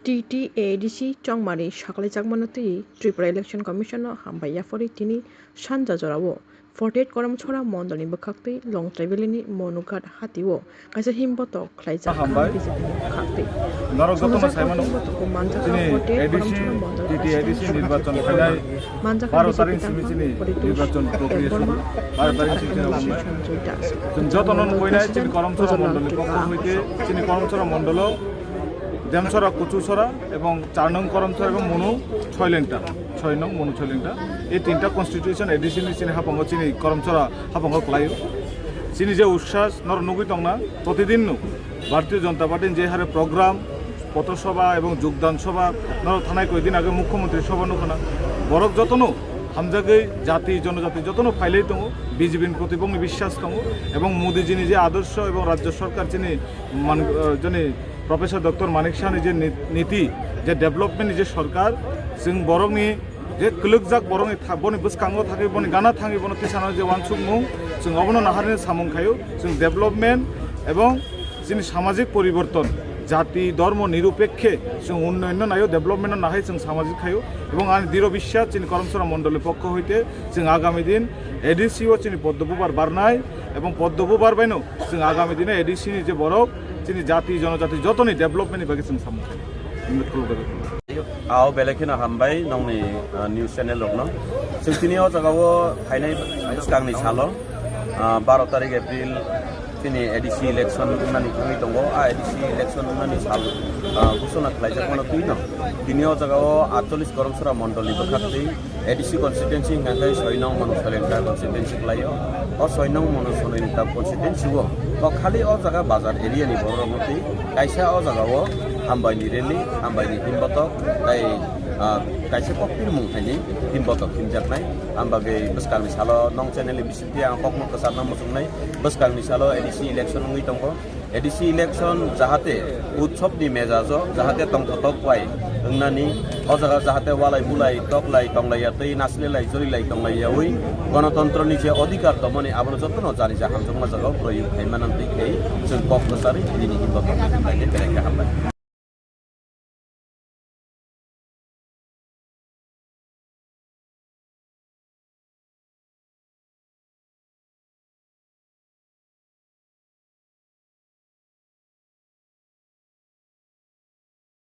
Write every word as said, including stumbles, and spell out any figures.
T T A D C chongmari saklaijakmano twi Tripura Election Commission no hambai yaphori tini sanja jorao forty-eight Karamchara mondolni bwkhaktwi Longtrai Valley ni Monughat hatio kaisa himbotok khlaijak kha Hambai. B J P ni bwkhaktwi. Norok jotono Songchar saimano, himbotok o manjak chini kha forty-eight A D C, Karamchara mondol T T A D C president nirbajon Subhajit phainai Debbarma. Manjak kha baro B J P tarik simi tangma chini forty-two nirbachan prokriya Debbarma, shuru. Baro manjak tarik kha simi chini Himanta Biswanath Das. Chwng jotono nukoi nai chini Karamchara mondolni pokho hoite chini Karamchara mondolo Demsora, Kuchusora ebong char nong Karamchara ebong Monu Choilengta, choi nong Monu Choilengta. Ei tinta constituency A D C ni chini hapango chini Karamchara hapango kwlaio. Chini je ussas norok nugui tongna, protidin no Bharatiya Janata Party ni je hare program, Potho Sabha ebong Jogdan Sabha, norok thanai koi din age Mukhyamantri Sabha nukhana. Borok jotono hamjagwi jati, jonojati jotono phailai tongo, B J P ni proti bongni biswas tongo, ebong Modi ji ni je adorsho ebong Rajya Sarkar chini man-, eh, joni Professor Doctor Manik Saha ni je ni-, niti, je development ni je sarkar, chwng borokni je kwlwkjak borokni tha-, boni bwskango thangwi, boni gana thangwi, bono tisana je uansukmung, chwng obono naharni samung khaio, chwng development ebong chini samajik poriborton, jati, dhormo nirupekhe chwng unnoyonno naio, development no nahai chwng samajik khaio, ebong ani diro biswas chini Karamchara mondolni pokho hoite chwng agami din A D C o chini poddo bubar barnai, ebong poddo bubar baino chwng agami dino A D C ni je borok chini jati, jonojati jotoni development ni bagwi chwng samung khainai. Ang belai kheno hambai nongni, ah, news channel rokno. Chwng tini o jagao phainai bwskangni salo, ah, baro tarik April chini A D C election wngnani thangwi tongo. A A D C election wngnani sal, ah, ghosona khlaijak mano twi no. Tini o jagao atchollish Karamchara mondolni bwkhaktwi A D C constituency hingkha khe soi nong Manu Soilengta constituency kwlaio. O soi nong Manu Soilengta constituency o, o khali o jaga bazar area ni borok rokno twi kaisa o jaga o hambai ni rally, hambai ni himbotok, tai, ah, kaisa kokpir mung thaini himbotok himjaknai. Ang bagwi bwskangni salo nong channel ni bisingtwi ang kokno kwcharna muchungnai. Bwskangni salo A D C election wngwi tongo. A D C election jahate utsob ni mejajo jahate tongthotok bai wngnani, o jaga jahate walai bulai toklai tonglaiya tei nasilelai jorilai tonglaiyawi gonotontro ni je odhikar tongmani abono jotono jani ja hamjakma jagao proyog khaimana twi khe chwng kok kwcharwi nini himbo tongmani khlai khe belai khe hambai.